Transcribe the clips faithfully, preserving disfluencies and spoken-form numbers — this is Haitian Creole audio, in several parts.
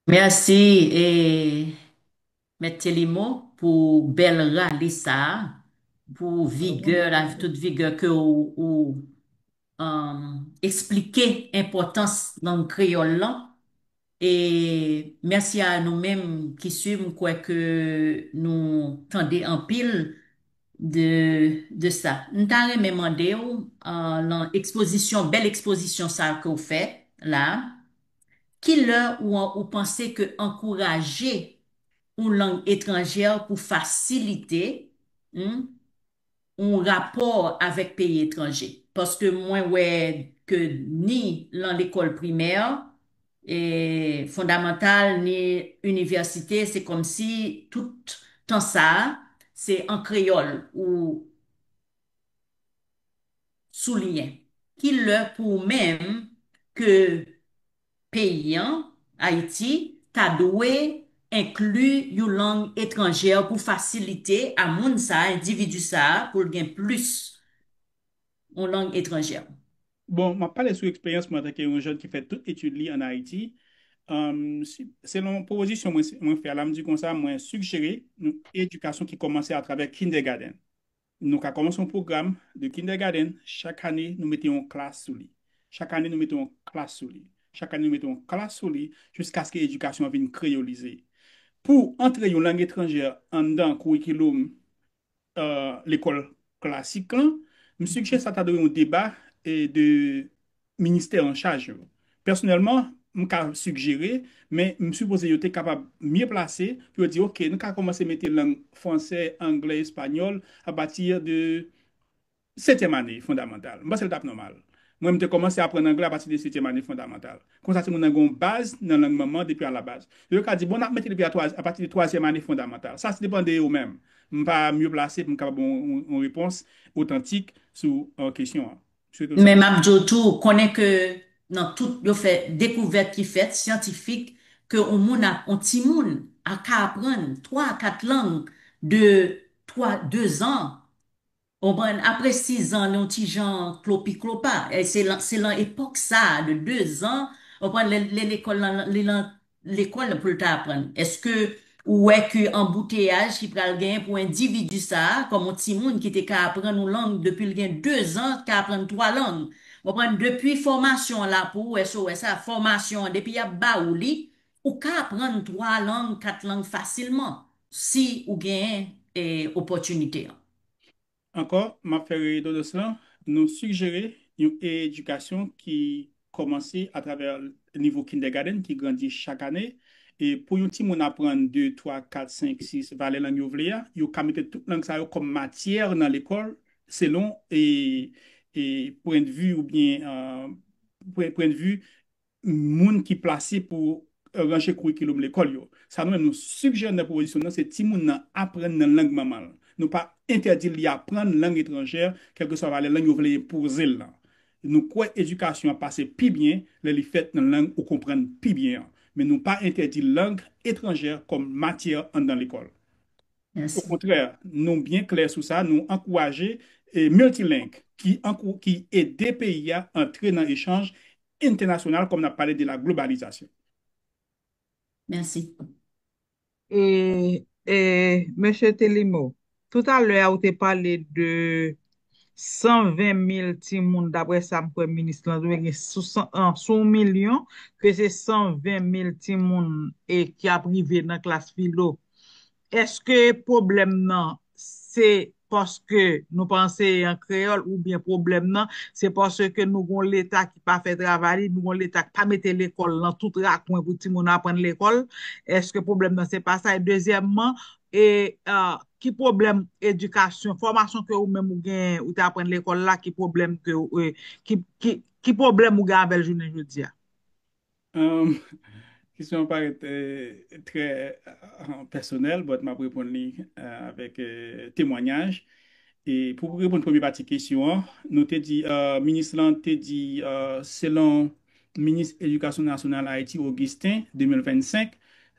Mèsi, e, Mèt Telimo, pou bèl rale sa a, pou vigè la, tout vigè ke ou, ou, um, eksplike enpòtans lang kreyòl lan. E mèsi a nou menm ki swiv, m kwè ke nou tande anpil de, de sa. M ta renmen mande w, uh, lan ekspozisyon, bèl ekspozisyon sa a ke w fè la, kilè ou, ou panse ke ankouraje yon lang etranjè pou fasilite, hmm, yon rapò avèk peyi etranje? Paske mwen wè ke ni lan lekòl primè, e fondamantal, ni inivèsite, se kòmsi tout tan sa a, se an kreyòl ou souliyen. Kilè pou ou menm ke peyi an, Ayiti, ta dwe enkli yon lang etranjè pou fasilite a moun sa a, endividi sa a, pou l gen plis yon lang etranjè? Bon, m ap pale sou eksperyans mwen antanke yon jèn ki fè tout etid li ann Ayiti. Um, si- selon pwopozisyon mwen, mwen fè a la, m di konsa, mwen sijere yon edikasyon ki kòmanse atravè kindergarten. Nou ka kòmanse yon pwogram de kindergarten, chak ane nou mete yon klas sou li. Chak ane nou mete yon klas sou li. Chak ane nou mete yon klas sou li, jiskaske edikasyon an vin kreyolize. Pou antre yon lang etranjè anndan kourikilòm, euh, lekòl klasik lan, m sijere sa ta dwe yon deba, e, de ministè an chaj yo. Pèsonèlman, m ka sijere, men m sipoze yo te kapab mye plase pou yo di, oke, nou ka kòmanse mete lang fransè, anglè, espanyòl apati de setyèm ane fondamantal. M panse l t ap nòmal. Mwen, m te kòmanse aprann anglè apati de setyèm ane fondamantal. Konsa, timoun nan gen yon baz nan lang manman depi alabaz. Yo ka di, bon, n ap mete depi a twa, apati de twazyèm ane fondamantal. Sa se depann de yo menm. M pa mye plase pou m kapab yon, yon, yon repons otantik sou, euh, kesyon an. Swete w sa. Men m ap di w tou, konnen ke nan tout, yo fè dekouvèt ki fèt, syantifik, ke yon moun ap, yon timoun a ka aprann twa a kat lang de twa, de zan, w konprann, apre sis zan, yon ti jan klopi klopa. E se lan, se lan epòk sa a, de de zan, w konprann, lè, lè lekòl lan, li lan lekòl pou l ta aprann. Èske ou wè ke anbouteyaj ki pral genyen pou endividi sa a, kòm yon timoun ki te ka aprann yon lang depi l gen de zan, ka aprann twa lang? W konprann, depi fòmasyon an la pou ou, èske w wè sa, fòmasyon an, depi y ap ba ou li, ou ka aprann twa lang, kat lang fasilman, si ou genyen, e, opòtinite an. Ankò, m ap fè redondans lan, nou sijere yon edikasyon ki kòmanse atravè nivo kindergarten, ki grandi chak ane. E pou yon timoun aprann de, twa, kat, senk, sis valè lang yo vle a, yo ka mete tout lang sa yo kòm matyè nan lekòl, selon, e, e, pwennvi oubyen, euh, pwen-, pwennvi moun ki plase pou, euh, ranje kourikilòm lekòl yo. Sa nou menm nou sijere nan pwopozisyon nan, se timoun nan aprann nan lang manman l. Nou pa entèdi li aprann lang etranjè, kèlkeswa valè lang yo vle enpoze l lan. Nou kwè edikasyon an pase pi byen lè li fèt nan lang ou konprann pi byen an. Men nou pa entèdi lang etranjè kòm matyè anndan lekòl. Mèsi. Okontrè, nou byen klè sou sa, nou ankouraje, e, multilingue ki ankou-, ki ede peyi a antre nan echanj entènasyonal, kòm n ap pale de la globalizasyon. Mèsi. E, e, Mesye Telimo, toutalè a ou te pale de san ven mil timoun, daprè sa m kwè minis lan dwe gen sou san, an, sou yon milyon, ke se san ven mil timoun e ki ap rive nan klas filo. Èske pwoblèm nan se paske nou pa anseye an kreyòl oubyen pwoblèm nan se paske nou gon leta ki pa fè travay li, nou gon leta ki pa mete lekòl nan tout rakwen pou timoun aprann lekòl? Èske pwoblèm nan se pa sa? E dezyèmman, e, ah, ki pwoblèm edikasyon, fòmasyon ke ou menm ou gen, ou te aprann lekòl la, ki pwoblèm ke, e, ki, ki, ki pwoblèm ou gen avè l jounen jodi a? Um, kesyon an parèt, eh, trè, eh, pèsonèl, but m ap reponn li, eh, avèk, eh, temwanyaj. E pou reponn premye pati kesyon an, nou te di, eh, minis lan te di, eh, selon minis Edikasyon Nasyonal Ayiti, Augustin, de mil vennsenk,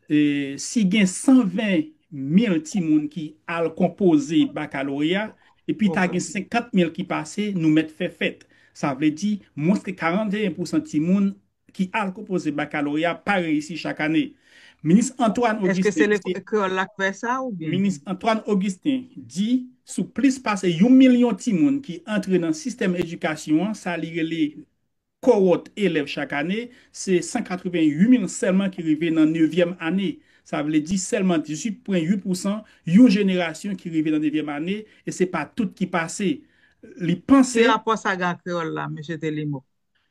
e si gen san ven mil timoun ki al konpoze bakaloreya, epi ta gen senkant mil ki pase, nou mèt fè fèt. Sa vle di, mwens ke karanteyen pousan timoun ki al konpoze bakaloreya pa reyisi chak ane. Minis Antoine Èske se Augustin, lekòl kreyòl la k fè sa oubyen? Minis Antoine Augustin di sou plis pase yon milyon timoun ki antre nan sistèm edikasyon an, sa li rele kowòt elèv chak ane, se san katreven uit mil sèlman ki rive nan nevyèm ane. Sa vle di sèlman dizuit pwen uit pousan yon jenerasyon ki rive nan nevyèm ane, e se pa tout ki pase. Li panse Ki rapò sa gen ak kreyòl la, mesye Telimo?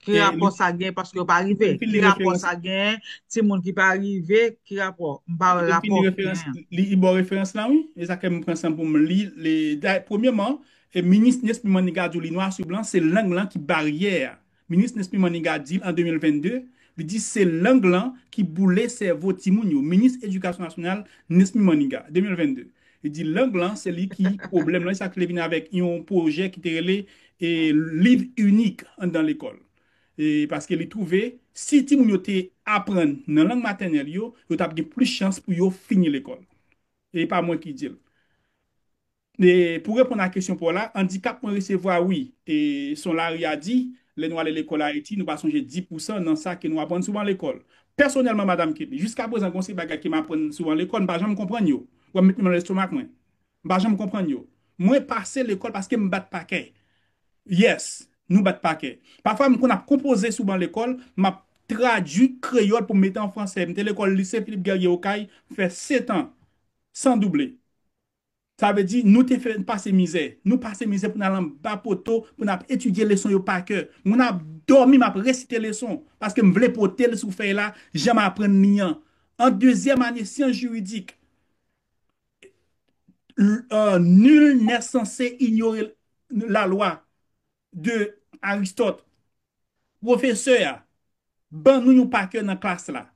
Ki e rapò li, sa gen paske yo pa rive? li fin Ki li rapò referans sa gen? Timoun ki pa rive, ki rapò? M pa wè li fin li rapò ki referans genyen. Li, li bò referans la, wi. E sa ke m pran san pou m li. Li, da- premyèman, e minis Nesmy Maniga di w li nwa sou blan, se lang lan ki baryè a. Minis Nesmy Maniga di l an de mil vennde, li di se lang lan ki boule sèvo timoun yo. Minis Edikasyon Nasyonal Nesmy Maniga, de mil vennde. Li di lang lan se li ki pwoblèm lan, e sa ki te vin avèk yon pwojè ki te rele e, liv inik anndan lekòl. E, paske li twouve si timoun yo te aprann nan lang matènèl yo, yo t ap gen plis chans pou yo fini lekòl. E pa mwen ki di l. E pou reponn a kesyon pa w la, andikap mwen resevwa wi. E se yon lari a di, lè nou ale lekòl Ayiti, nou pa sonje dis pousan nan sa ke nou aprann sou ban lekòl. Pèsonèlman, madanm Ketly, jiska prezan, gen yon seri bagay ke m aprann sou ban lekòl, m pa janm konprann yo. W ap met men nan lestomak mwen. M pa janm konprann yo. Mwen pase lekòl paske m bat pakè. Yes, nou bat pakè. Pafwa, m konn ap konpoze sou ban lekòl, m ap tradui kreyòl pou m mete an fransè. M te lekòl lise Philippe Guerrier Okay, m fè sèt an, san double. Sa vle di, nou te fè pase mizè. Nou pase mizè pou n al anba poto, pou n ap etidye leson yo pa kè. Mwen ap dòmi, m ap resite leson, paske m vle pote l sou fèy la, jan m aprann li an. An dezyèm ane syans jiridik, l- euh, nul n'est censé ignorer la loi de Aristote. Pwofesè a ban nou yon pakè nan klas la,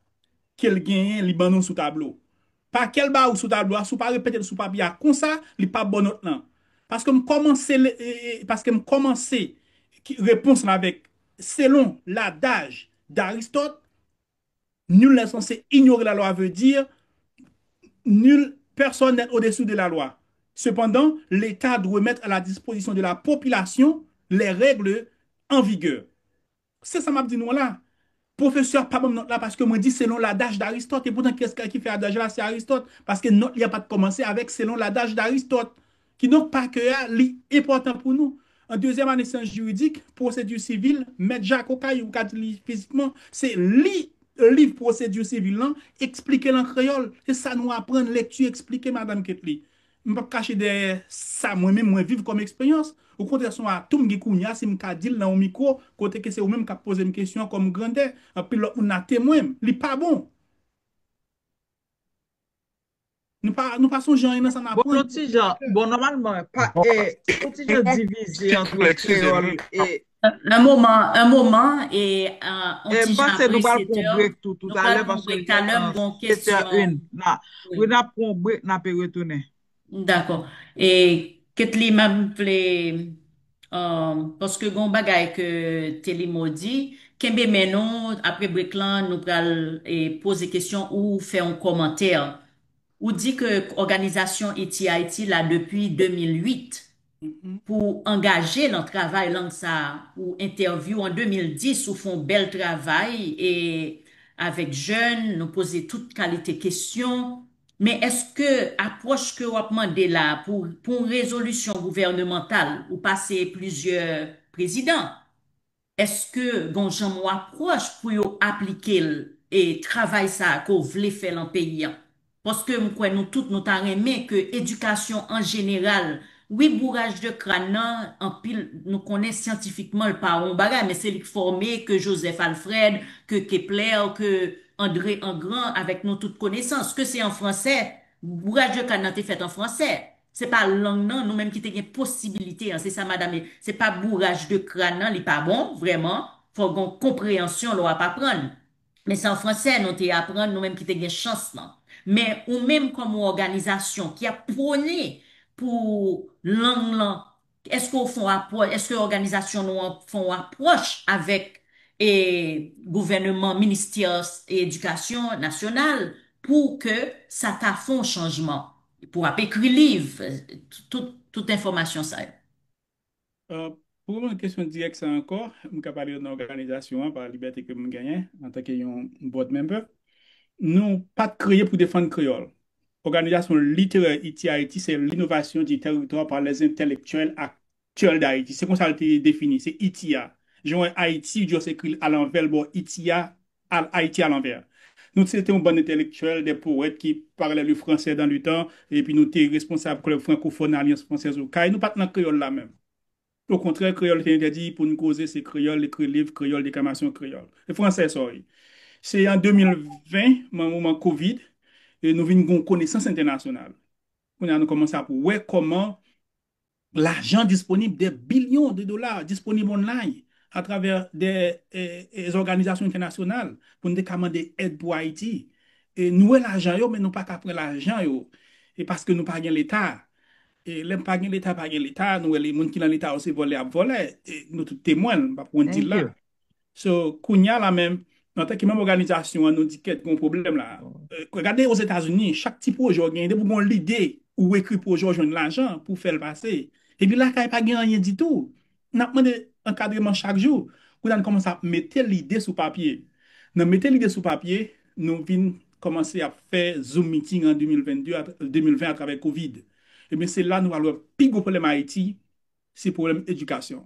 ke l genyen, li ban nou sou tablo. Pakè l ba ou sou tablo a, si w pa repete l sou papye a konsa, li p ap ba w nòt lan. Paske m kòmanse, le- e- e- paske m kòmanse ki- repons la avèk, selon l'adage d'Aristote, nul n'est censé ignorer la loi veut dire nul personne n'est au-dessus de la loi. Cependant, l'État doit mettre à la disposition de la population les règles en vigueur. Se sa m ap di nou an la. Pwofesè a pa ban m nòt la paske mwen di selon l'adage d'Aristote. E poutan, kiyès ki fè adaj la? Se Aristote. Paske nòt li a pa t kòmanse avèk selon l'adage d'Aristote. Kidonk, pakè a, li enpòtan pou nou. An dezyèm ane syans jiridik, pwosedi sivil, Mèt Jak Okay, ou ka di li fizikman, se li liv pwosedi sivil lan, eksplike l an kreyòl. Se sa nou aprann, lekti eksplike, madanm Ketly. M p ap kache dèyè sa mwen menm mwen viv kòm eksperyans. Okontrè, se yon atou m gen kounye a, si m ka di l nan yon mikwo, kote ke se ou menm k ap poze m kesyon kòm grandè, anpil lòt moun la temwen m. Li pa bon. Nou pa, nou pa sonje anyen nan sa n Bon, aprann. Yon ti jan, bon, nòmalman, pa, e, yon ti jan divize ant kreyòl e Un moment, un moment, e uh, on e ti m jan panse nou apre pral sèt pran è, yon brek tou, tou nou alè, pral pran paske brek talè, m gon sèt è kesyon. N. Na, Wi. wi, n ap pran yon brek, n ap retounen. Dakò. E Ketly, m ap vle, um, paske gon bagay ke Telimo di, kenbe men nou, apre brek lan, nou pral e, poze kesyon ou fè yon kòmantè. Ou di ke òganizasyon E T Haïti la depi de mil uit pou angaje nan travay lang sa a. Ou entèvyou an de mil dis, ou fè yon bèl travay e avèk jèn, nou poze tout kalite kesyon. Men èske apwòch ke w ap mande la pou, pou yon rezolisyon gouvènemantal, ou pase plizyè prezidan, èske gon janm yon apwòch pou yo aplike l e travay sa a ke w vle fè lan peyi an? Paske m kwè nou tout nou ta renmen ke edikasyon an jeneral, wi, bouraj de kràn nan, anpil, nou konnen syantifikman l pa yon bagay, men se li k fòme ke Joseph Alfred, ke Kepler, ke André Engrand, avèk nou tout konesans, ke se an fransè, bouraj de kràn nan te fèt an fransè. Se pa lang nan, nou menm ki te gen posibilite an, se sa madanm, se pa bouraj de kràn nan, li pa bon, vrèman, fò gon konpreyansyon lè w ap aprann. Men se an fransè nou te aprann, nou menm ki te gen chans lan. Men ou menm kòm yon òganizasyon ki ap pwone pou lang lan, èske w fè yon apwòch, èske òganizasyon nou an fè yon apwòch avèk e gouvèneman, ministè edikasyon nasyonal pou ke sa ta fè yon chanjman, pou ap ekri liv, tout, tout enfòmasyon sa yo. Euh, reponn kesyon dirèk sa ankò, m ka pale nan òganizasyon an, pa libète ke m genyen antanke yon board member. Nou pa t kreye pou defann kreyòl. Òganizasyon literè Iti Ayiti, c'est l'innovation du territoire par les intellectuels actuels d'Haïti. Se konsa l te defini, se Iti a. Jan w wè Ayiti, yo ekri l alanvè, l ba w Iti a, al Ayiti alanvè. Nou se te yon bann entelektyèl, de powèt ki parlaient le français dans le temps, epi nou te responsab klèb frankofòn Alliance Française Okay. Nou pa t nan kreyòl la menm. Okontrè, kreyòl te entèdi pou n koze, se kreyòl, ekri liv kreyòl, deklamasyon kreyòl. E fransè, sorry. Se an de mil ven, nan moman kovid, e nou vin gen yon konesans entènasyonal. Kounye a, nou kòmanse ap wè kòman lajan disponib, des billions de dollars disponib online atravè de, e, e, òganizasyon entènasyonal pou n te ka mande èd pou Ayiti. E nou wè lajan yo, men nou pa ka pran lajan yo. E paske nou pa gen Leta. E lè pa gen Leta, pa gen Leta, nou wè moun ki nan Leta yo se vòlè ap vòlè. E nou tout temwen, m pa pou n di l la. So, kounye a la menm, antanke manm òganizasyon an, nou di kèt, gen yon pwoblèm la. E, gade Ozetazini, chak ti pwojè w genyen, depi w gen yon lide, ou ekri pwojè, w jwenn lajan pou w fè l pase. Epi lakay pa gen anyen ditou. N ap mande ankadreman chak jou. Kounye a n kòmanse ap mete lide sou papye. Nan mete lide sou papye, nou vin kòmanse ap fè Zoom meeting an de mil venn de, de mil ven atravè kovid. Ebyen, se la nou pral wè pi gwo pwoblèm Ayiti, se pwoblèm edikasyon.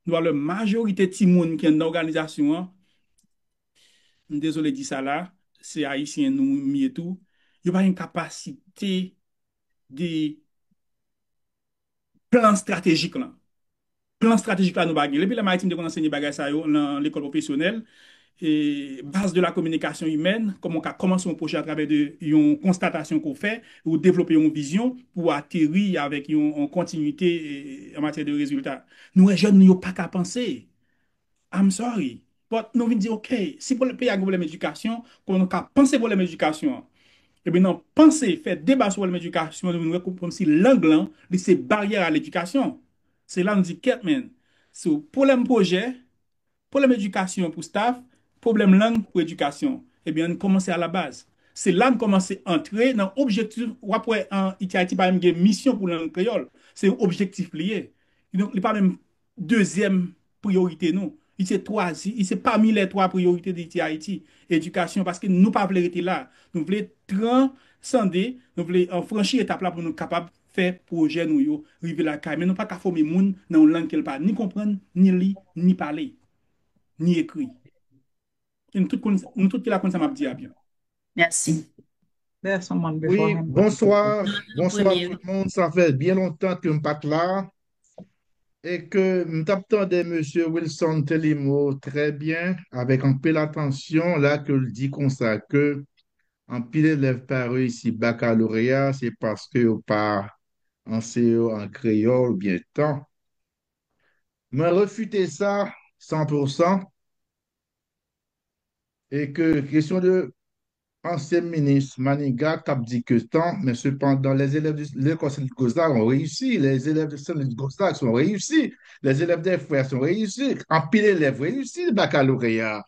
Nou pral wè majorite timoun ki anndan òganizasyon an, m dezole di sa la, se Ayisyen nou m ye tou, yo pa gen kapasite de plan estratejik lan. Plan estratejik la nou pa gen. Depi lè m Ayiti, m te konn ansenye bagay sa yo nan lekòl pwofesyonèl. E baz de la communication humaine, kòman w ka kòmanse yon pwojè atravè de yon konstatasyon ke w fè, ou devlope yon vizyon pou ateri avèk yon, yon kontinite e, an matyè de rezilta. Nou wè jèn nou yo pa ka panse. I'm sorry. But nou vin di, ok, si pwoblèm, peyi a gen pwoblèm edikasyon, kòman nou ka panse pwoblèm edikasyon an? Ebyen, nan panse, fè deba sou pwoblèm edikasyon, nou vin wè kòm, kòm si lang lan, li se baryè a ledikasyon. Se la nou di, kèt, men, sou pwoblèm pwojè, pwoblèm edikasyon pou staff, pwoblèm lang pou edikasyon. Ebyen, ann kòmanse a la baz. Se la n kòmanse antre nan objektif, w ap wè an Iti Ayiti pa menm gen misyon pou lang kreyòl. Se yon objektif li ye. Donk, li pa menm dezyèm priyorite nou. Li se twazi-, li se pami lè twa priyorite de Iti Ayiti. Edikasyon, paske nou pa vle rete la. Nou vle transande, nou vle, e, franchi etap la pou nou kapab fè pwojè nou yo rive lakay. Men nou pa ka fòme moun nan yon lang ke l pa ni konprann, ni li, ni pale, ni ekri. E nou tout konn, nou tout ki la konn sa m ap di a byen. Mèsi. There's someone before Oui, him. Bonsoir. Bonsoir tout le monde. Ça fait bien longtemps que je ne pas là. Et que je t'entendais, monsieur Wilson Telimo, très bien, avec un peu l'attention, là, que le dit comme ça, que un pile élève pas réussi baccalauréat, c'est parce que yo pas enseigné en créole bien temps. Mais réfuter ça, cent pour cent, e ke kesyon de ansyen minis Manigat k ap di ke tan, men sepandan, les élèves de l'école Saint-Louis-Gonzague ont réussi, les élèves de Saint-Louis-Gonzague sont réussis, les élèves des frères sont réussis, anpil élèves réussi baccalauréat.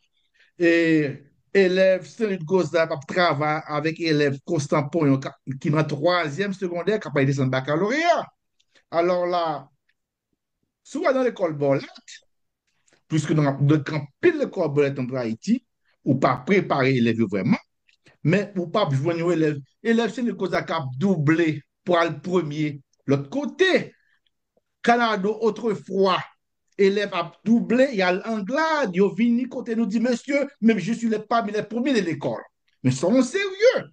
E élève Saint-Louis-Gonzague ap travay avèk élève Constant Pognon ki nan twazyèm segondè k ap desann baccalauréat. Alors là, si w al nan lekòl bòlèt, puiske nou gen anpil lekòl bòlèt an Ayiti, ou pa prepare elèv yo vrèman, men ou p ap jwenn yon elèv, elèv Saint-Louis-Gonzague k ap double pou al premye lòt kote. Kanado, otrefwa, elèv ap double, y al Anglad, yo vini kote nou di, mesye, men je suis le, parmi les premiers de l'école. Men soyons sérieux.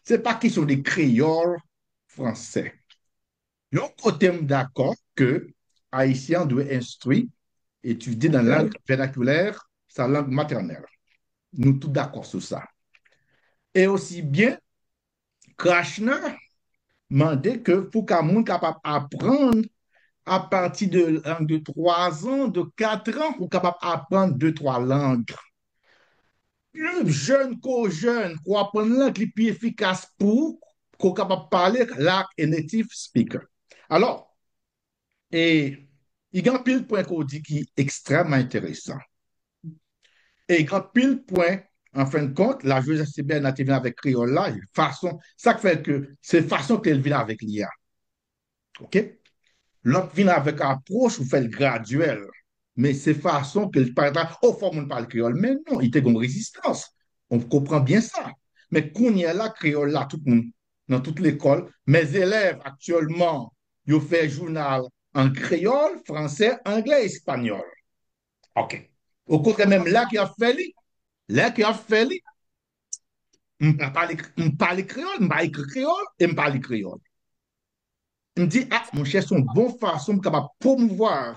Se pa kesyon de kreyòl, fransè. Yon kote m dakò ke Ayisyen an dwe enstwi, etidye nan lang vènakilè, sa lang matènèl. Nou tout dakò sou sa. E osi byen, Krachna mande ke pou ka moun kapab aprann apati de lang de twa zan, de kat an, ou kapab aprann de twa lang. Pli jèn ke w jèn, ke w aprann lang, li pi efikas pou ou, ke w kapab pale like a native speaker. Alò, e, i gen anpil pwen ke w di ki ekstrèmman enteresan. E i gen anpil pwen, an fen de kont, la Joseph Bernard te vin avèk kreyòl la, fason, sa k fè ke se fason ke l vin avèk li a. Oke? Lòt vin avèk apwòch ou fè l gradyèl. Men se fason ke l pa ta, o, fò moun pale kreyòl. Men non, li te gen rezistans. On konprann byen sa. Men kounye a la, kreyòl la, tout moun, nan tout lekòl, mes élèves aktyèlman, yo fè jounal an kreyòl, fransè, anglè, espanyòl. Ok. Okontrè, menm lè ke y ap fè li, lè ke y ap fè li, m pa pale, m pale kreyòl, m pa ekri kreyòl, e m pa li kreyòl. M di, ah, monchè, se yon bon fason m kapab pwomouvwa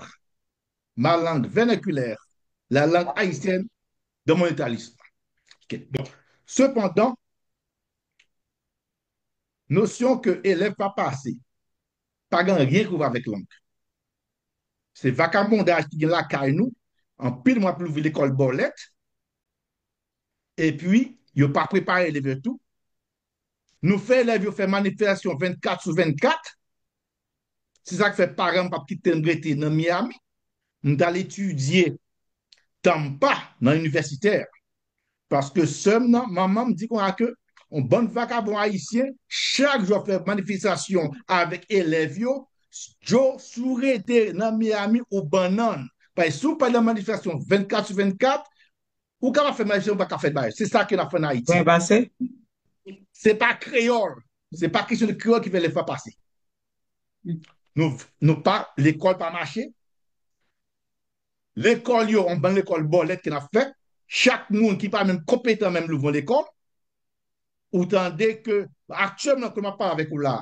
ma langue vernaculaire, la langue haïtienne de mon établissement. Ok. Bon. Sepandan, nosyon ke elèv pa pase, pa gen anyen pou wè avèk lang. Se vakabondaj ki gen lakay nou, anpil moun ap louvri lekòl bòlèt, epi yo pa prepare elèv yo tou. Nou fè elèv yo fè manifestasyon vennkat sou vennkat. Se sa k fè paran m p ap kite m rete nan Miami. M t al etidye Tampa nan inivèsitè. Paske sè m nan, manman m di konsa ke yon bann vakabon ayisyen, chak jou ap fè manifestasyon avèk elèv yo, Joe, si w rete nan Miami, ou bannann. Paske si w pa nan manifestasyon vennkat sou vennkat, ou kapab fè manifestasyon, ou pa ka fè bagay. Se sa ke n ap fè an Ayiti. Byen pase. Se pa kreyòl. Se pa kesyon de kreyòl ki fè elèv pa pase. Nou, nou pa, lekòl pa mache. Lekòl yo, yon bann lekòl bòlèt ke n ap fè. Chak moun ki pa menm konpetan menm louvri yon lekòl. Ou tande ke, aktyèlman, ke m ap pale avèk ou la,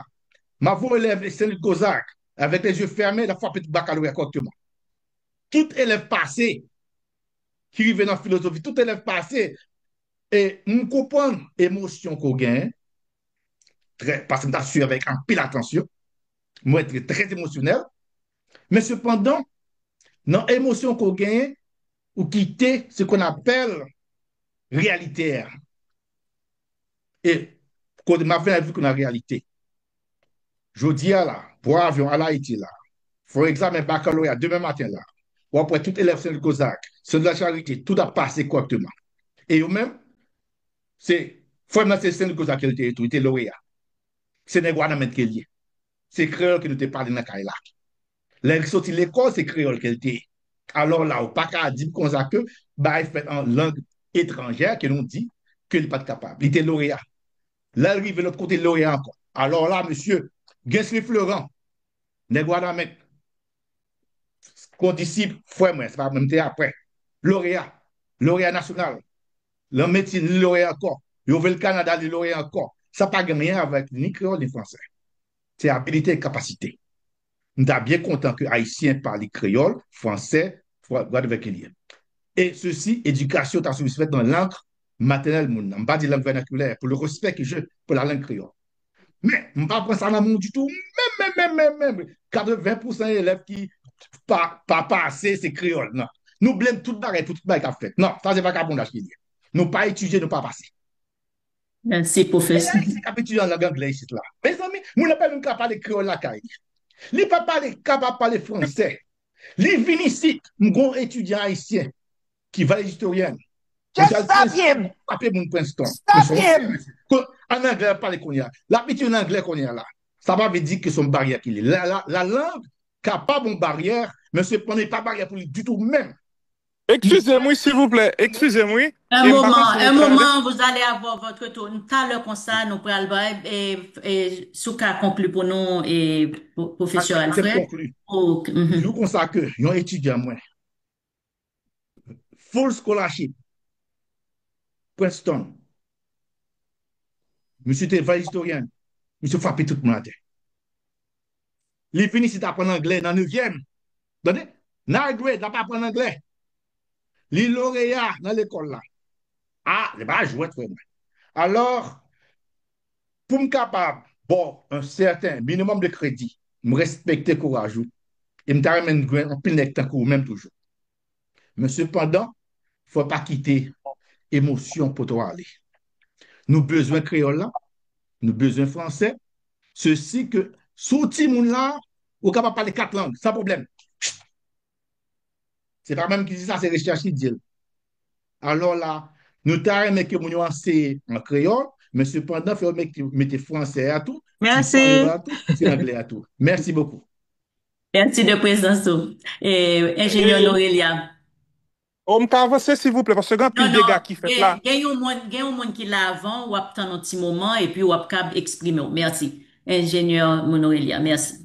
m ap voye elèv Sen Lit Gonzag, avèk lezye fèmen, l ap frape tout bakaloreya kòrèkteman. Tout elèv pase, ki rive nan filozofi, tout elèv pase. E m konprann emosyon ke w genyen, trè, paske m t ap swiv avèk anpil atansyon. Mwen te trè emosyonèl. Men sepandan, nan emosyon ke w genyen, ou kite ce qu'on appelle réalité a. E kote m ap vin avèk ou nan reyalite. Jodi a la, pran avyon al Ayiti la, fè yon egzamen bakaloreya demen maten la, w ap wè tout elèv Sen Lit Gonzag, Sen de la Charité, tout ap pase kòrèkteman. E yo menm, se, frè m nan se Sen Lit Gonzag ke l te ye tou, li te loreya. Se nèg Wanament ke l ye. Se kreyòl ke nou te pale nan kay la. Lè l soti lekòl, se kreyòl ke l te ye. Alò la, ou pa ka di m konsa ke bagay fèt an lang etranjè ke nou di ke li pa t kapab. Li te loreya. Lè l rive lòt kote, loreya ankò. Alò la, mesye, Gensley Fleurant, nèg Wanament, kondisip, frè mwen, se pa mwen, m te apre. Loreya, loreya nasyonal. Lan medsin, li loreya ankò. Yovel Kanada, li loreya ankò. Sa pa gen anyen avèk ni kreyòl, ni fransè. Se abilite e kapasite. M ta byen kontan ke Ayisyen pale kreyòl, fransè, whatever ke li ye. E sesi, edikasyon ta sipoze fèt nan lang matènèl moun nan. M pa di lang vènakilè, pou le respè ke je pou la lang kreyòl. Men, m pa pran sa nan men w ditou, menm, menm, menm, menm, menm. Katreven pousan elèv ki pa, pa pase, se kreyòl, non. Nou blame tout bagay pou tout bagay k ap fèt. Non, sa se vakabondaj ki li ye. Nou pa etidye, nou pa pase. Mèsi, pwofesè. Ayisyen k ap etidye an lang anglè isit la. Mezanmi, moun nan pa menm ka pale kreyòl lakay li. Li pa pale, kapab pale fransè. Li vin isit, m gon etidyan ayisyen ki valedistoryen. Just stop him! Frape moun Princeton. Stop him! An anglè, l ap pale kounye a. L ap etidye an anglè kounye a la. Sa pa vle di ke se yon baryè ki li. La, la, la lang kapab yon baryè, men sepandan, li pa baryè pou li ditou menm. Excusez-moi, s'il vous plaît. Excusez-moi. Un moment, un moment, vous allez avoir votre tour. Talè konsa, nou pral bay, e, e, si w ka konkli pou nou, e, pwofesè Alfred. Di w konsa ke yon etidyan mwen, full scholarship, Princeton, misye te valedistoryen, misye frape tout moun atè. Li vin isit aprann anglè nan nevyèm. Tande? Ninth grade, l ap aprann anglè. Li loreya nan lekòl la. A, se pa jwèt, frè mwen. Alò, pou m kapab ba w yon sèten minimòm de kredi, m respekte kouraj ou. E m ta renmen jwenn anpil nèg tankou w menm toujou. Men sepandan, fò pa kite emosyon pote w ale. Nou bezwen kreyòl la, nou bezwen fransè, sesi ke si w timoun la, ou kapab pale kat lang, san pwoblèm. Se pa mwen menm ki di sa, se rechèch ki di l. Alò la, nou ta renmen ke moun yo anseye an kreyòl, men sepandan, fò yo mete, mete fransè a tou, ti panyòl a tou, ti anglè a tou. Mèsi bokou. Mèsi de prezans ou. E, enjenyè Norelia. O, m ka avanse, silvouplè, paske gen anpil dega ki fèt la. Gen yon moun, gen yon moun ki la avan, w ap tann yon ti moman, epi w ap kab eksprime w. Mèsi. Enjenyè Norelia, mèsi.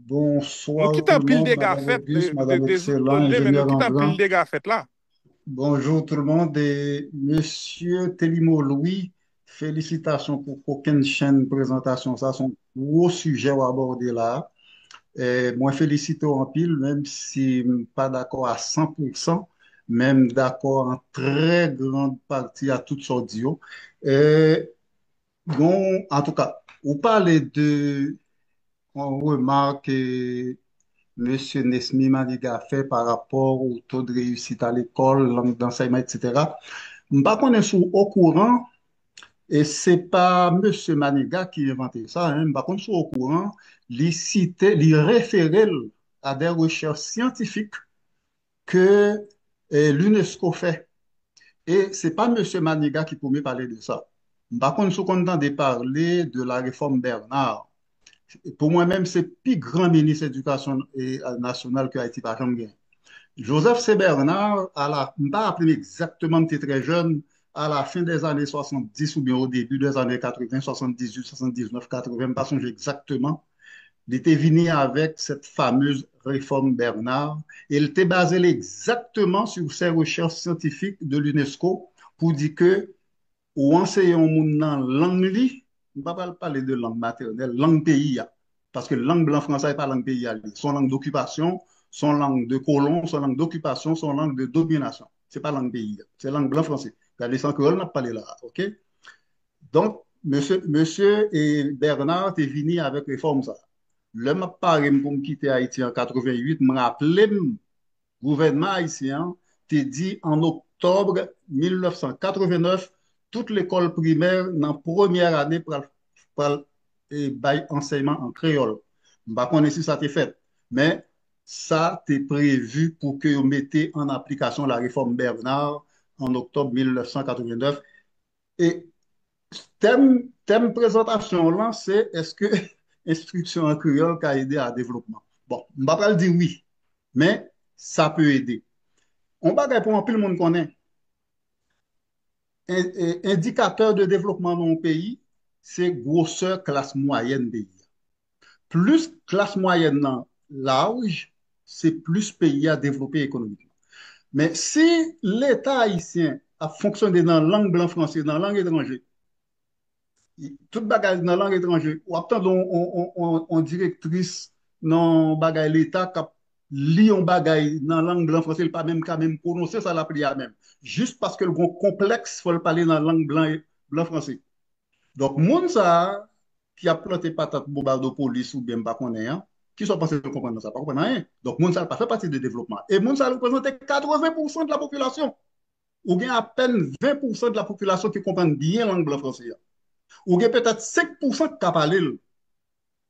Bonsoir tout le monde, Madame Auguste, Madame Excellent, Enjenyè Rembrandt. Bonjour tout le monde. E Mesye Telimo Louis, felisitasyon pou kokennchenn prezantasyon sa, se yon gwo sijè w abòde la. E mwen felisite w anpil, menm si m pa dakò a san pou san, men m dakò an trè grand pati a tout sa w di yo. E bon, antouka, ou pale de yon remak Mesye Nesmy Manigat fè pa rapò o to de reyisita lekòl, lang dansèyman, etsetera. M pa konnen si w okouran, e se pa Mesye Manigat ki envante sa, en, m pa konn si w okouran, li site, li refere l a de rechèch syantifik ke eh, l'UNESCO fè. E se pa Mesye Manigat ki premye pale de sa. M pa konn si w konn tande pale de la réforme Bernard. Pou mwen menm, se pi gran minis edikasyon eh, nasyonal ke Ayiti pa janm gen. Joseph C. Bernard, a la, m pa raple m egzakteman, m te trè jèn, a la fen dèzane swasanndis oubyen o debi dèzane katreven, swasanndizuit, swasanndiznèf, katreven, m pa sonje egzakteman, li te vini avèk cette fameuse réforme Bernard, e l te baze l egzakteman sur ces recherches scientifiques de l'UNESCO pou di ke ou anseye yon moun nan lang li, m pa pral pale de lang matènèl, lang peyi a. Paske lang blan franse a, e pa lang peyi a li ye. Se yon lang dokipasyon, se yon lang de kolon, se yon lang dokipasyon, se yon lang de dominasyon. Se pa lang peyi a. Se lang blan franse. Gade, se an kreyòl n ap pale la a, oke? Donk, mesye, mesye e Bernard te vini avèk refòm sa. Lè m ap pare m pou m kite Ayiti an katreven uit, m raple m gouvènman ayisyen an te di an oktòb mil nèf san katreven nèf, tout lekòl primè nan premyè ane pral, pral eh, bay ansèyman an kreyòl. M pa konnen si sa te fèt, men sa te previ pou ke yo mete an aplikasyon la réforme Bernard an oktòb mil nèf san katreven nèf. E tèm, tèm prezantasyon w lan, se èske enstriksyon an kreyòl ka ede a devlopman? Bon, m pa pral di wi, men sa pe ede. Yon bagay pou anpil moun konnen, en- en- endikatè de devlopman nan yon peyi, se gwosè klas mwayèn peyi a. Plis klas mwayèn nan laj, se plis peyi a devlope ekonomikman. Men si Leta ayisyen ap fonksyone nan lang blan franse, nan lang etranje, tout bagay nan lang etranje, w ap tande yon, yon, yon, yon, yon direktris nan bagay Leta k ap li yon bagay nan lang blan franse, li pa menm ka menm pwononse sa l ap li a menm. Jis paske l gen yon konplèks, fò l pale nan lang blan, blan franse. Donk, moun sa a ki ap plante patat Bobaldopolis oubyen m pa konnen an, kisa w panse l konprann nan sa? Pa konprann anyen. Donk, moun sa a pa fè pati de devlopman. E moun sa a reprezante katreven pousan de la popilasyon. Ou gen apèn ven pousan de la popilasyon ki konprann byen lang blan franse a. Ou gen petèt senk pousan ki ka pale l.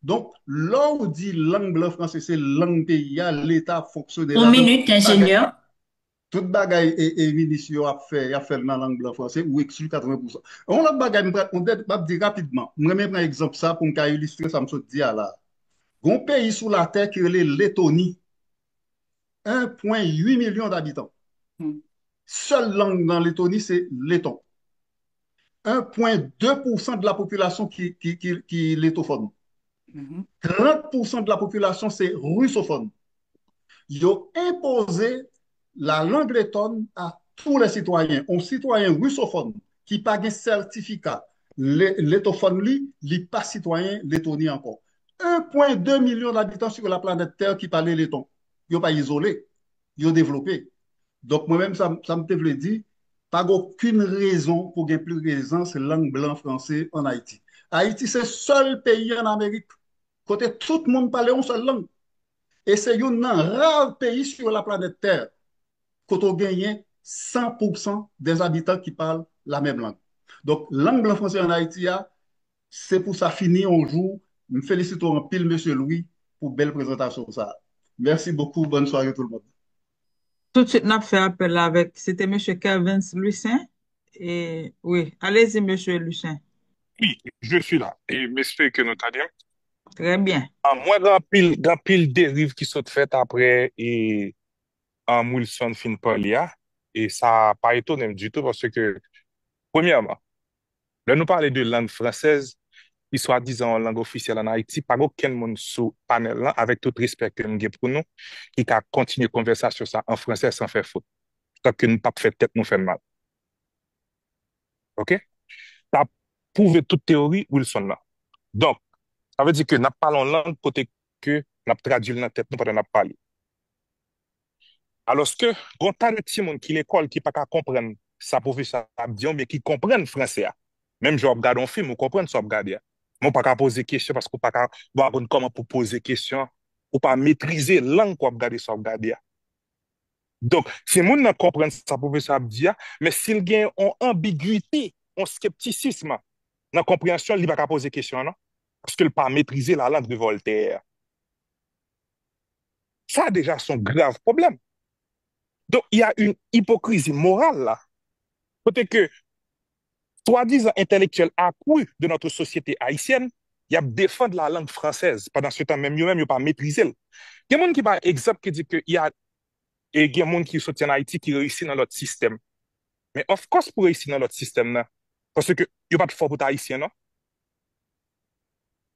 Donk, lè w di lang blan franse se lang peyi a, Leta ap fonksyone la. Yon minit, enjenyè. Tout bagay e, e minis yo ap fè, y ap fè l nan lang blan franse, ou ekskli katreven pousan. Yon lòt bagay, m pral, yon dèt, m ap di rapidman. M renmen pran egzanp sa pou m ka ilistre sa m sot di a la. Gon peyi sou latè ki rele Letoni. En pwen uit milyon dabitan. Sèl lang nan Letoni se leton. En pwen de pousan de la popilasyon ki, ki, ki, ki letofòn. Trant pousan de la popilasyon se risofòn. Yo enpoze la langue lettone à tous les citoyens. Yon sitwayen risofòn ki pa gen sètifika le- letofòn li, li pa sitwayen Letoni ankò. En pwen de milyon dabitan sur la planète Terre ki pale leton. Yo pa izole, yo devlope. Donk, mwen menm, sa, sa m te vle di, pa gen okenn rezon pou gen prezans lang blan franse ann Ayiti. Ayiti se sèl peyi ann Amerik kote tout moun pale yon sèl lang. E se youn nan ra peyi sur la planète Terre kote w genyen san pousan des habitants ki pale la menm lang. Donk, lang blan franse ann Ayiti a, se pou sa fini yon jou. M felisite w anpil, Mesye Louis, pou bèl prezantasyon sa. Merci beaucoup, bonne soirée tout le monde. Tout de suite, n ap fè apèl la avèk, se te Mesye Kervens Lucien. E, wi, allez-y, Mesye Lucien. Oui, je suis là. Et m espere ke nou tande m. Trè byen. Ah, mwen gen anpil, gen anpil deriv ki sot fèt apre e, um, Wilson fin pale a. E sa pa etone m ditou paske, premyèman, lè nou pale de lang fransèz, ki swadizan yon lang ofisyèl ann Ayiti, pa gen okenn moun sou panèl lan, avèk tout respè ke m gen pou nou, ki ka kontinye konvèsasyon sa an fransè san fè fot. Tanke nou p ap fè tèt nou fè mal. Oke? Sa pwouve tout teyori Wilson nan. Donk, sa vle di ke n ap pale yon lang kote ke n ap tradui l nan tèt nou pandan n ap pale. Alòske, gon ta de timoun ki lekòl ki pa ka konprann sa pwofesè a ap di, oubyen ki konprann fransè a. Menm jan w ap gade yon fim, ou konprann sa w ap gade a. Men w pa ka poze kesyon paske w pa ka, w pa konn kòman pou poze kesyon, ou pa metrize lang ke w ap gade sa w ap gade a. Donk, timoun nan konprann sa pwofesè a ap di a, men si l gen yon anbigite, yon skeptisism nan konpreyansyon l, li pa ka poze kesyon an non, paske l pa metrize la langue de Voltaire. Sa deja se yon grav pwoblèm. Donk, il y a une hypocrisie morale la. Kote ke swadizan entèlektyèl akwi de notre société haïtienne, y ap defann la langue française, pandan se tan menm yo menm yo pa metrize l. Gen moun ki bay egzanp ki di ke y a, e gen moun ki soti ann Ayiti ki reyisi nan lòt sistèm. Men of course pou reyisi nan lòt sistèm nan, paske yo pa t fè w pou t ayisyen non.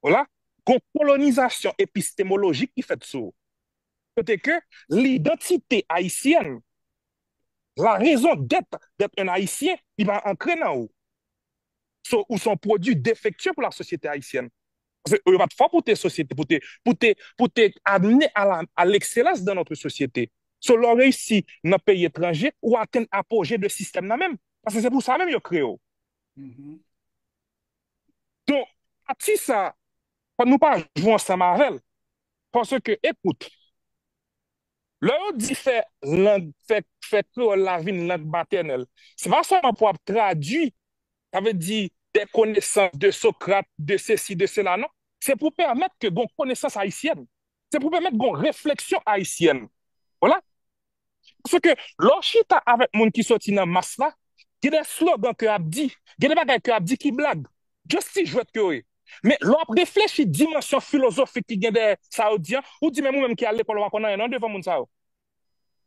Vwala, gon kolonizasyon epistemolojik ki fèt sou ou. Kote ke lidantite ayisyèn, la raison d'être d'être un Haïtien, li pa ankre nan ou. So, ou se yon pwodui defektye pou la sosyete ayisyèn. Paske yo pa t fè w pou te sosyete, pou te, pou te, pou te amener à la, à l'excellence dans notre société. So, lè w reyisi nan peyi etranje, ou atenn apoje de sistèm nan menm. Paske se pou sa menm yo kreye w. Donk, pati sa, fò nou pa jwe ansanm avè l. Paske, ekout, lè yo di fè lang, fè, fè kreyòl la vin lang matènèl, se pa sèlman pou ap tradui, sa vle di, des connaissances de Socrate, de ceci, de cela, non. Se pou pèmèt ke gon konesans ayisyèn. Se pou pèmèt gon refleksyon ayisyèn. Vwala. Paske lè w chita avèk moun ki soti nan mas la, gen de slogan ke y ap di, gen de bagay ke y ap di ki blag. Just ti jwèt ke yo ye. Men lè w ap reflechi dimansyon filozofik ki gen dèyè sa yo di an, ou di menm ou menm ki al lekòl ou pa konn anyen non devan moun sa yo.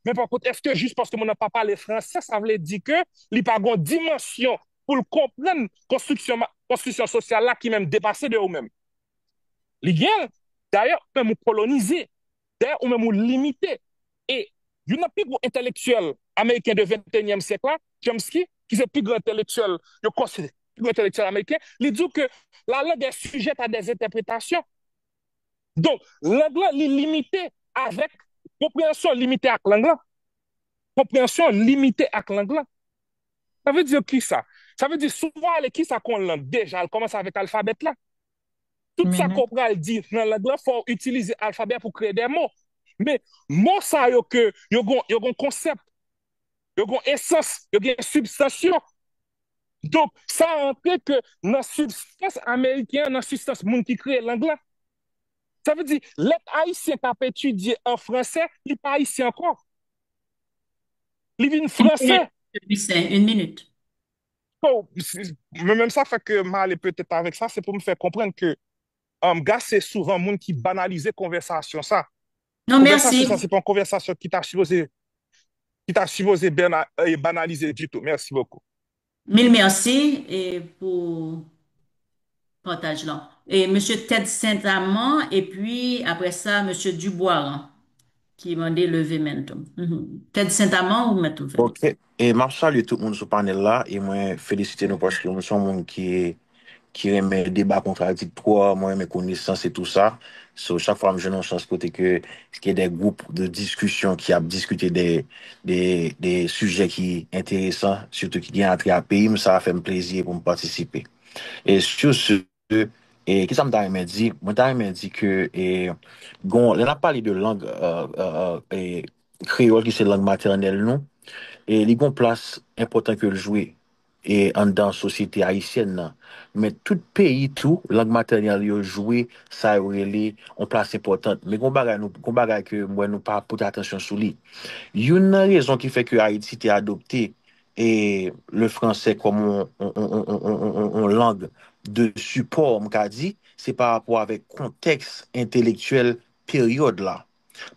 Men pa kont, èske jis paske moun nan pa pale fransè, sa vle di ke li pa gon dimansyon pou l konprann konstriksyon, konstriksyon sosyal la ki menm depase de ou menm? Li gen l. Dayè, ou menm ou kolonize. Dayè, ou menm ou limite. E youn nan pi gwo entèlektyèl ameriken de venteyinyèm syèk la, Chomsky, ki se pi gran entèlektyèl, yo konsidere pi gwo entèlektyèl ameriken, li di w ke la langue est sujette à des interprétations. Donk, lang lan, li limite avèk konpreyansyon limite ak lang lan. Konpreyansyon limite ak lang lan. Sa vle di ki sa? Sa vle di, si w ale, ki sa k yon lang? Deja, l kòmanse avèk alfabèt la. Tout sa ke w pral di nan lang lan, fò w itilize alfabè pou kreye de mo. Men, mo sa yo ke yo gon, yo gon konsèp, yo gon esans, yo gen sibstans yo. Donk, sa rantre ke nan sibstans ameriken an, nan sibstans moun ki kreye lang lan. Sa vle di, lèt ayisyen k ap etidye an fransè, li pa ayisyen ankò. Li vin fransè. Une minute. So, si- mwen menm sa fè ke m ale petèt avèk sa, se pou m fè konprann ke um, Gas se souvan moun ki banalize konvèsasyon sa. Non, mèsi. Konvèsasyon sa, se pa yon konvèsasyon ki ta sipoze, ki ta sipoze bana- eh, banalize ditou. Mèsi bokou. Mil mèsi e pou pataj lan. E mesye Ted Saint-Amand, epi apre sa, mesye Duboiran, ki mande leve men tou. Mhm. Ted Saint-Amand, ou mèt ouvè. Ok. E m ap salye tout moun sou panèl la e mwen felisite nou paske mwen se yon moun ki, ki renmen deba kontradiktwa, mwen renmen konesans e tou sa. So, chak fwa m jwenn yon chans kote ke, ke gen de gwoup de diskisyon ki ap diskite de, de, de sijè ki enteresan, sitou ki gen atrè a peyi m, sa fè m plezi pou m patisipe. E sur ce, e kisa m ta renmen di? Mwen ta renmen di ke, e, gon, lè n ap pale de lang, e, e, e, e, kreyòl ki se lang matènèl nou, e li gon plas enpòtan ke l jwe, e, anndan sosyete ayisyèn nan. Men tout peyi tou, lang matènèl yo jwe sa yo rele yon plas enpòtan. Men gon bagay nou, gon bagay ke m wè nou pa pote atansyon sou li. Youn nan rezon ki fè ke Ayiti te adopte e le français comme on, on, on, on, on, on, on langue de sipò, m ka di, se pa rapò avèk kontèks entelektyèl peryòd la.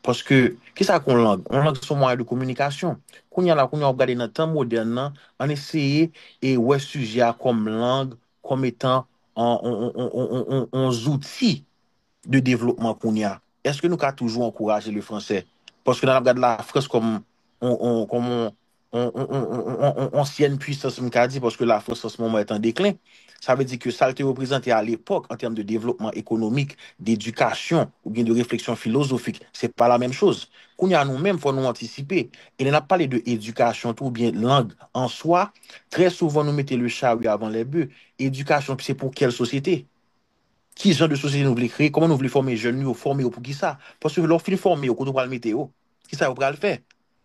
Paske, kisa k yon lang? Yon lang se yon mwayen de kominikasyon. Kounye a la, kounye a, w ap gade nan tan modèn nan, ann eseye e wè sijè a kòm lang, kòm etan yon, yon, yon, yon, yon, yon, yon zouti de devlopman kounye a. Èske nou ka toujou ankouraje le français? Paske nan ap gade Lafrans kòm yon, yon, kòm yon, yon, yon, yon, yon, yon, yon ansyen pwisans, m ka di, paske Lafrans an se moman est en déclin. Sa vle di ke sa l te reprezante alepòk an tèm de devlopman ekonomik, dedikasyon, oubyen de refleksyon filozofik, se pa la menm choz. Kounye a, nou menm, fò nou antisipe. E lè n ap pale de edikasyon tou, oubyen lang an swa, trè souvan nou mete le charrue avant les bœufs. Edikasyon, se pou kèl sosyete? Ki jan de sosyete nou vle kreye? Kòman nou vle fòme jèn nou yo? Fòme yo pou kisa? Paske lè w fin fòme yo, kote w pral mete yo? Kisa yo pral fè?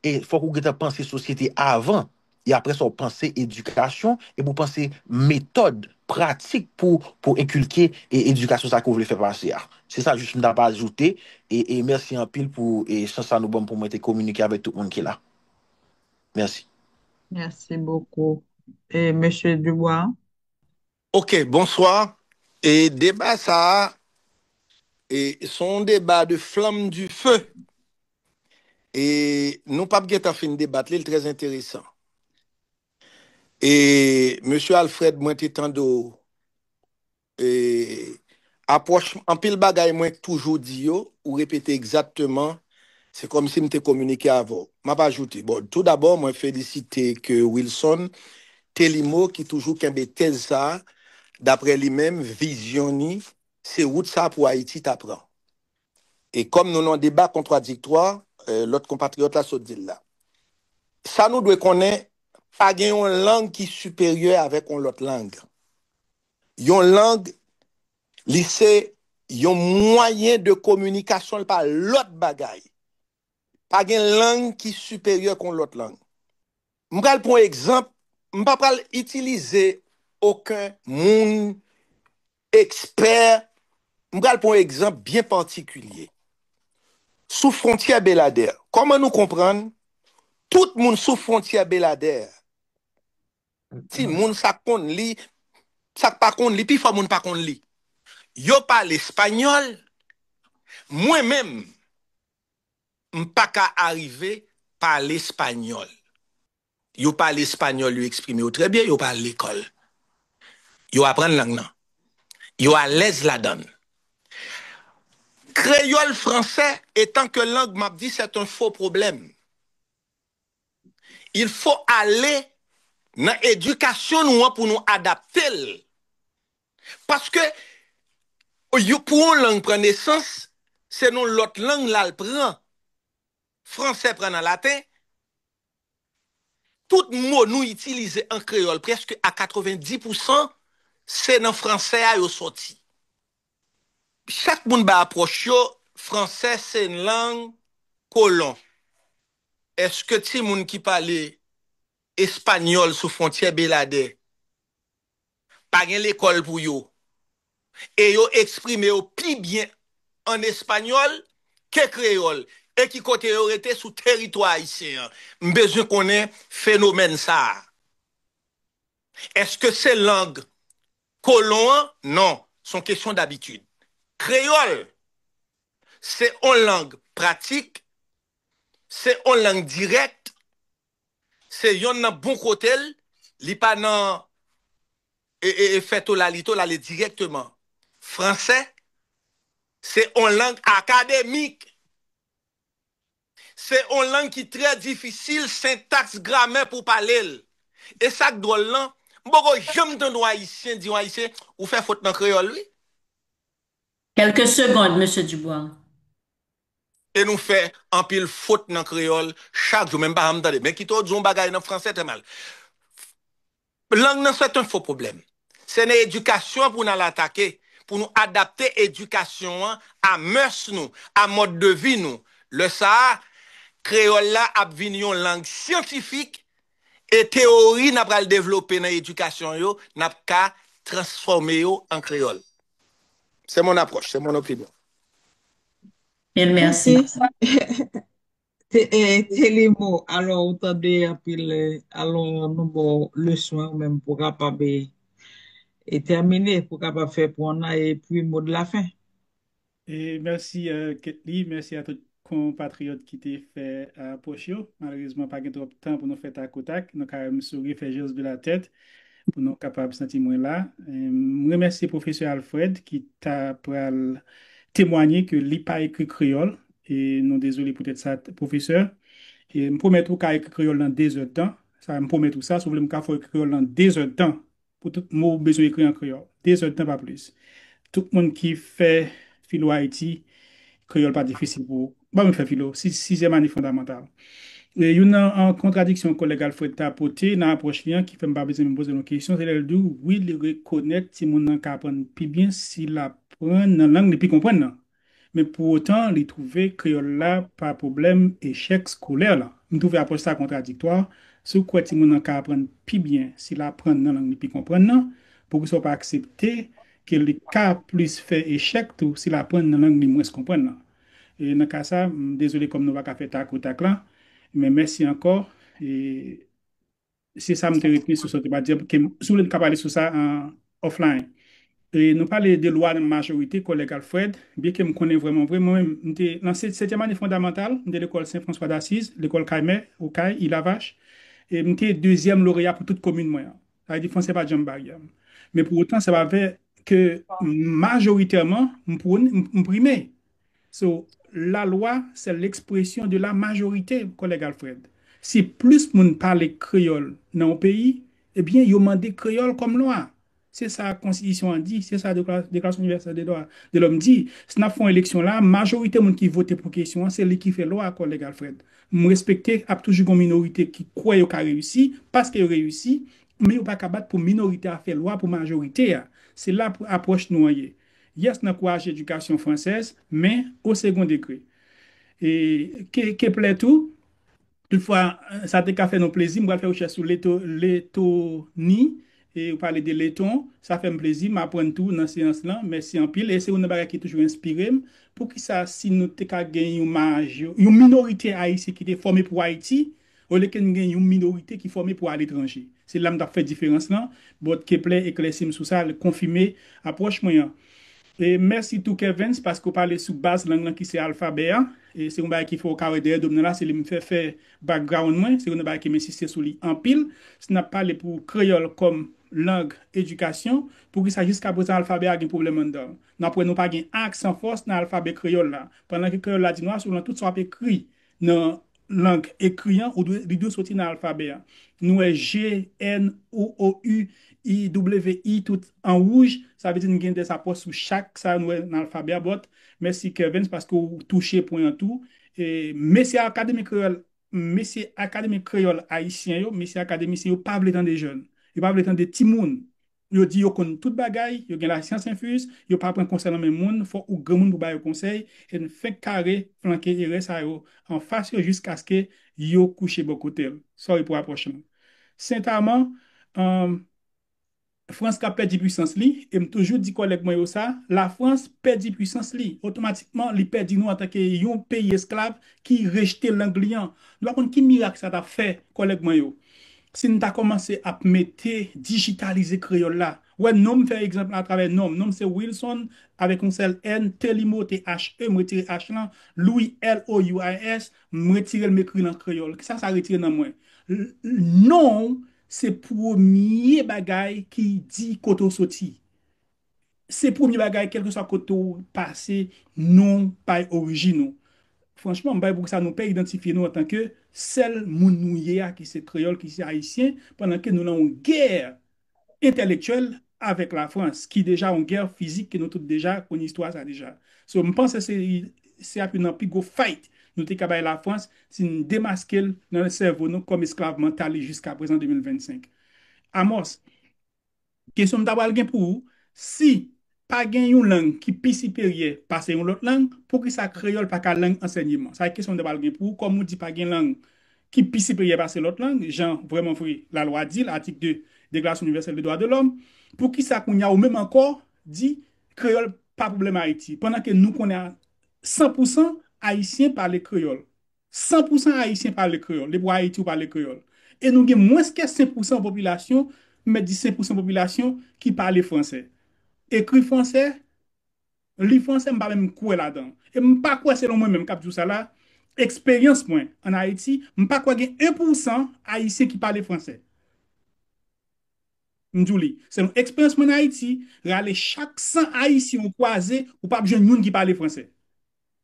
E fòk ou gentan panse sosyete avan. E apre sa, w panse edikasyon, epi w panse metòd, pratik pou, pou enkilke e edikasyon sa ke w vle fè pase a. Se sa jis m t ap ajoute. E, e mèsi anpil pou e chans sa nou ban m pou mwen te kominike avèk tout moun ki la. Mèsi. Merci beaucoup. Et Monsieur Dubois? Ok, bonswa. E deba sa a, e, se yon deba de flamme du feu. E nou p ap gentan fin debat li, li trè enteresan. E, Mesye Alfred, mwen te tande w, e, apwòch, anpil bagay mwen toujou di yo, ou repete egzakteman, se kòmsi m te kominike avè w. M ap ajoute, bon, tou dabò, mwen felisite ke Wilson Telimo, ki toujou kenbe tèz sa a, daprè li menm, vizyon ni, se wout sa a pou Ayiti ta pran. E kòm nou nan deba kontradiktwa, e, lòt konpatriyòt la sot di l la. Sa nou dwe konnen, pa gen yon lang ki siperyè avèk yon lòt lang. Yon lang, li se yon mwayen de kominikasyon, li pa lòt bagay. Pa gen lang ki siperyè kon lòt lang. M pral pran egzanp, m pa pral itilize okenn moun, ekspè, m pral pran egzanp byen patikilye. Sou fwontyè Beladè, kòman nou konprann tout moun sou fwontyè Beladè, ti moun sa k konn li, sa k pa konn li, pifò moun pa konn li. Yo pale espanyòl, mwen menm, m pa ka arive pale espanyòl. Yo pale espanyòl, yo eksprime yo trè byen, yo pa al lekòl. Yo aprann lang nan. Yo alèz ladan l. Kreyòl fransè, etan ke lang, m ap di, c'est un faux problème. Il faut aller nan edikasyon nou an pou nou adapte l. Paske, yo, pou yon lang pran nesans, se nan lòt lang l al pran. Fransè pran nan laten. Tout mo nou itilize an kreyòl, prèske a katrevenndis pousan, se nan fransè a yo sòti. Chak moun bay apwòch yo, fransè se lang kolon. Èske timoun ki pale espanyòl sou fwontyè Beladè pa gen lekòl pou yo? E yo eksprime yo pi byen an espanyòl ke kreyòl. E ki kote yo rete sou teritwa ayisyen an? M bezwen konnen fenomèn sa a. Èske se lang kolon an? Non, se yon kesyon dabitid. Kreyòl, se yon lang pratik, se yon lang dirèk, se yonn nan bon kote l, li pa nan e, e, e fè tolalito, l ale dirèkteman. Fransè, se yon lang akademik. Se yon lang ki trè difisil, sentaks, gramè pou pale l. E sa k dwòl lan, m poko janm tande yon ayisyen di yon ayisyen, ou fè fot nan kreyòl, wi. Quelques secondes, Monsieur Dubois. E nou fè anpil fot nan kreyòl chak jou, men m pa janm tande. Men kite w di yon bagay nan fransè, trè mal. Lang nan, c'est un faux problème. Se nan edikasyon an pou n al atake, pou nou adapte edikasyon an a mès nou, a mòd de vi nou. Lè sa a, kreyòl la ap vin yon lang syantifik, e teyori n ap pral devlope nan edikasyon yo, n ap ka transfòme yo an kreyòl. C'est mon approche, c'est mon opinion. Bien, merci. Te, e, Telimo, alò, ou tande anpil, e, alò, nou ba w leson an menm pou w kapab, e, e tèmine pou kapab fè pwen nan epi mo de la fen. E mèsi, euh, Ketly, mèsi a tout konpatriyòt ki te fè apwòch yo. Malerezman, pa gen twòp tan pou nou fè takotak. Nou ka menm souri, fè jès de la tèt pou nou kapab santi mwen la. E m remèsye pwofesè Alfred ki ta pral temwanye ke li pa ekri kreyòl. E nou dezole poutèt sa, pwofesè. E m pwomèt ou ka ekri kreyòl nan de zè tan. Sa, m pwomèt ou sa. Si w vle, m ka fè w ekri kreyòl nan de zè tan. Pou tout mo ou bezwen ekri an kreyòl. De zè tan, pa plis. Tout moun ki fè filo Ayiti, kreyòl pa difisil pou ou. Ban mwen fè filo, si, sizyèm ane fondamantal. E youn nan, an, kontradiksyon kòlèg Alfred ta pote nan apwòch li an ki fè m pa bezwen menm poze l yon kesyon, se lè l di w, wi, li rekonèt timoun nan ka aprann pi byen si l aprann nan lang li pi konprann nan. Men pou otan, li twouve kreyòl la pa pwoblèm echèk skolè la. M twouve apwòch sa kontradiktwa. Si w kwè timoun nan ka aprann pi byen si l aprann nan lang li pi konprann nan, poukisa w pa aksepte ke li ka plis fè echèk tou si l aprann nan lang li mwens konprann nan? E nan ka sa, m dezole kòm nou pa ka fè takotak la, men mèsi ankò. E se sa m te retni sou sa w te pa di, ke m- si w vle, n ka pale sou sa an offline. E nou pale de lwa nan majorite, kòlèg Alfred, byenke m konnen vrèman vre, mwen menm, m te nan se- setyèm ane fondamantal, m te lekòl Sen Franswa Dasiz, lekòl Kaymè, Okay, Ilavach, e m te dezyèm loreya pou tout komin mwen an. Sa vle di, franse pa t janm baryè m. Men pou otan, sa pa vle ke majoritèman, m, pwone- m, m prime. So, la loi, c'est l'expression de la majorité, kòlèg Alfred. Si plis moun pale kreyòl nan yon peyi, ebyen, yo mande kreyòl kòm lwa. Se sa konstitisyon an di, se sa dekla- Deklarasyon Inivèsèl de Dwa de Lòm di. Si n ap fè yon eleksyon la, majorite moun ki vote pou kesyon an, se li ki fè lwa, kòlèg Alfred. M respekte, ap toujou gen minorite ki kwè yo ka reyisi, paske yo reyisi, men yo pa ka bat pou minorite a fè lwa pou majorite a. Se la pou apwòch nou an ye. Yes, n ankouraje edikasyon fransèz, men o segon degre. E ke, ke plè tou, toutfwa, sa te ka fè nou plezi, m pral fè rechèch sou Leto, Letoni, e ou pale de Leton, sa fè m plezi, m aprann tou nan seyans lan, mèsi anpil, e se youn nan bagay ki toujou enspire m, poukisa si nou te ka gen yon majo, yon minorite ayisyen ki te fòme pou Ayiti, olye ke n gen yon minorite ki fòme pou aletranje. Se la m t ap fè diferans lan, but Kepler eklèsi m sou sa, l konfime apwòch mwen an. E mèsi tou Kervens, paske w pale sou baz lang lan ki se alfabè a. E se yon bagay ki fè w ka wè dèyè do m nan la, se li m fè fè background mwen, se yon bagay ke m ensiste sou li anpil. Si n ap pale pou kreyòl kòm lang edikasyon, poukisa jiskaprezan alfabè a gen pwoblèm anndan l? N ap wè nou pa gen aksan fòs nan alfabè kreyòl la. Pandan ke kreyòl la di nou a, selon tout sa w ap ekri nan lang ekri an, ou dwe, li dwe soti nan alfabè a. Nou wè G, N, O, O, U, I, W, I, tout an wouj, sa vle di n gen de apwòch sou chak sa nou wè nan alfabè a, but mèsi Kervens paske w touche pwen an tou. E mesye Akademi Kreyòl, mesye Akademi Kreyòl Ayisyen yo, mesye akademisyen yo pa vle tande jèn. Yo pa vle tande timoun. Yo di yo konn tout bagay, yo gen lasyans enfiz, yo pa pran konsèy nan men moun, fò ou granmoun pou ba yo konsèy, e n fenk kare flanke erè sa yo anfas yo jiskaske yo kouche bò kote l. Sorry pou apwòch lan. Sentaman, um, Frans k ap pèdi pwisans li, e m toujou di kòlèg mwen yo sa, Lafrans pèdi pwisans li, otomatikman li pèdi nou antanke yon peyi esklav ki rejte lang li an. Nou pa konn ki mirak sa t ap fè, kòlèg mwen yo. Si n ta kòmanse ap mete, dijitalize kreyòl la. Wè non m, fè egzanp la atravè non m. Non m se Wilson avèk yon sèl N, Telimo, T H E, m retire H lan, Louis, L O U I S, m retire l, m ekri l an kreyòl. Kisa sa retire nan mwen? Non w se premye bagay ki di kote w soti. Se premye bagay, kèlkeswa kote w pase, non w bay orijin ou. Franchman, m pa wè poukisa nou pè idantifye nou antanke sèl moun nou ye a ki se kreyòl, ki se ayisyen, pandan ke nou nan yon gè entèlektyèl avèk Lafrans, ki deja yon gè fizik ke nou tout deja konn istwa sa deja. So, m panse se, se ap youn nan pi gwo fight nou te ka bay Lafrans si n demaske l nan sèvo nou kòm esklav mantal li jiskaprezan de mil vennsenk. Amos, kesyon m ta pral gen pou ou, si pa gen yon lang ki pi siperyè pase yon lòt lang, poukisa kreyòl pa ka lang ansèyman? Sa e kesyon m ta pral gen pou ou, kòm ou di pa gen lang ki pi siperyè pase lòt lang, jan vrèman vre lalwa di l, atik de Deklarasyon Inivèsèl de Dwa de Lòm, poukisa kounye a ou menm ankò di kreyòl pa pwoblèm Ayiti, pandan ke nou konnen a san pou san Ayisyen pale kreyòl? San pou san Ayisyen pale kreyòl. Depi w Ayiti, ou pale kreyòl. E nou gen mwens ke senk pou san popilasyon M mèt di senk pousan popilasyon ki pale fransè. Ekri fransè, li fransè, m pa menm kwè ladan. E m pa kwè, selon mwen menm k ap di w sa la, eksperyans mwen ann Ayiti, m pa kwè gen en pousan Ayisyen ki pale fransè. M di w li, selon eksperyans mwen ann Ayiti, rale chak san Ayisyen ou kwaze, ou p ap jwenn youn ki pale fransè.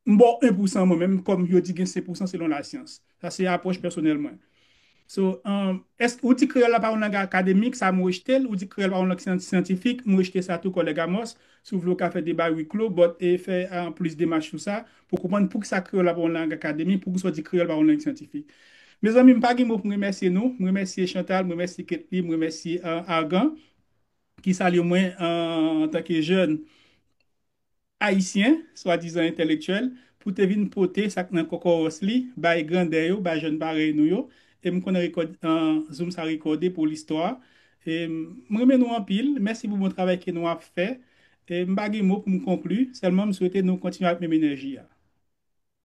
M ba w en pousan mwen menm, kòm yo di gen senk pousan selon lasyans. Sa se apwòch pèsonèl mwen. So, um, èske ou di kreyòl la pa yon lang akademik, sa m rejte l. Ou di kreyòl pa yon lang syan- syantifik, m rejte sa tou, kòlèg Amos. Si w vle, w ka fè deba wi klo, but e fè uh, plis demach sou sa, pou konprann poukisa kreyòl la pa yon lang akademik, poukisa w di kreyòl pa yon lang syantifik. Mezanmi, m pa gen mo pou m remèsye nou. M remèsye Chantal, m remèsye Ketly, m remèsye uh, Argan, ki salye mwen uh, antanke jèn ayisyen, swadizan entèlektyèl, pou te vin pote sa k nan kòkòwòs li, bay grandè yo, bay jèn parèy nou yo. E m konnen rekòd, uh, Zoom sa rekòde pou listwa. E m renmen nou anpil. Mèsi pou bon travay ke nou ap fè. E m pa gen mo pou m konkli, sèlman m swete nou kontinye ak menm enèji a.